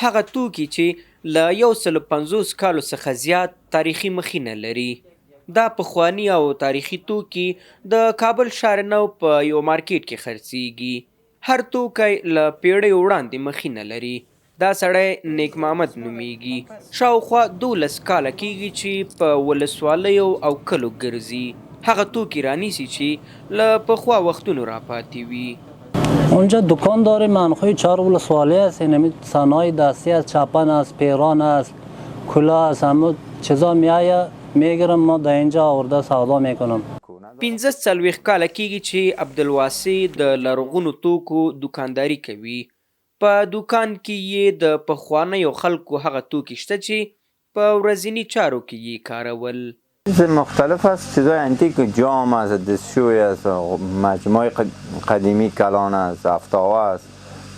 هغه توکي چې له 150 کالو څخه زیات تاریخي مخینه لري. دا پخواني او تاریخي توکي د کابل ښار نو په یو مارکیټ کې خرڅیږي. هر توکی له پیړیو وړاندې مخینه لري. دا سړی نیک محمد نومیږي. شاوخوا 12 کاله کیږي چې په ولسوالیو او کلو ګرځي، هغه توکي رانیسي چې له پخوا وختونو راپاتې وي. اونجا دکان داریم، منخوی چهار ولسوالی است، اینمی صنایع دستی است، چپن است، پیران است، کلاه است، همو چیزا میایه میگیرم، ما در اینجا آورده سودا میکنم. 45 کاله کیږي چې عبدالواسع د لرغونو توکو دوکانداري کوي. په دوکان کې یې د پخوانیو خلکو هغه توکي شته چې په ورځني چارو کې یې کارول. چیز مختلف است، چیزای انتیک، جام است، دستشوی است، مجموعه قدیمی کلان است، افتاوه است،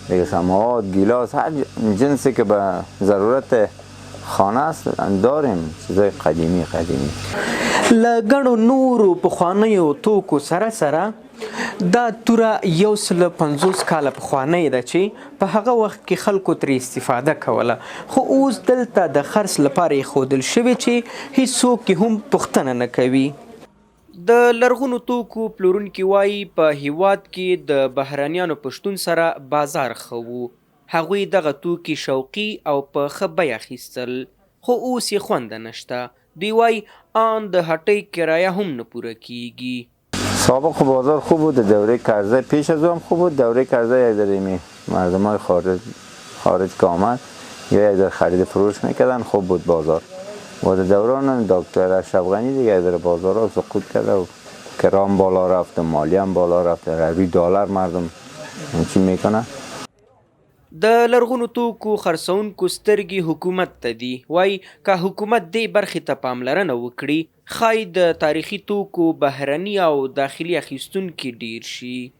دیگه سماوات، گیلاس، هر جنسی که به ضرورت خانه است داریم، چیزای قدیمی قدیمی. له ګڼو نورو پخوانیو توکو سره سره دا توره 150 کاله پخوانۍ ده چې په هغه وخت کې خلکو ترې استفاده کوله، خو اوس دلته د خرڅ لپاره ایښودل شوې چې هیڅوک یې هم پوښتنه نه کوي. د لرغونو توکو پلورونکي وايي، په هیواد کې د بهرنیانو په شتون سره بازار ښه و. هغوی دغه توکي شوقي او په ښه بیه اخیستل، خو اوس یې خونده نشته. دوی وايي، آن د هټۍ کرایه هم نه پوره کیږي. سابق بازار خوب بود، دوره کرزی پیش از هم خوب بود. دوره کرزی یک ذره مردم های خارج که آمد یا یک ذره خرید فروش میکردن، خوب بود بازار. و در دوران دکتر اشرف غنی دیگه یک ذره بازار ها سقوط کرده و کرام بالا رفت و مالی هم بالا رفت، روی دلار مردم چی میکنه. د لرغونو توکو خرڅوونکو سترګې حکومت ته دي، وايي که حکومت دې برخې ته پاملرنه وکړي، ښايي د تاریخي توکو بهرني او داخلي اخیستونکي ډېر شي.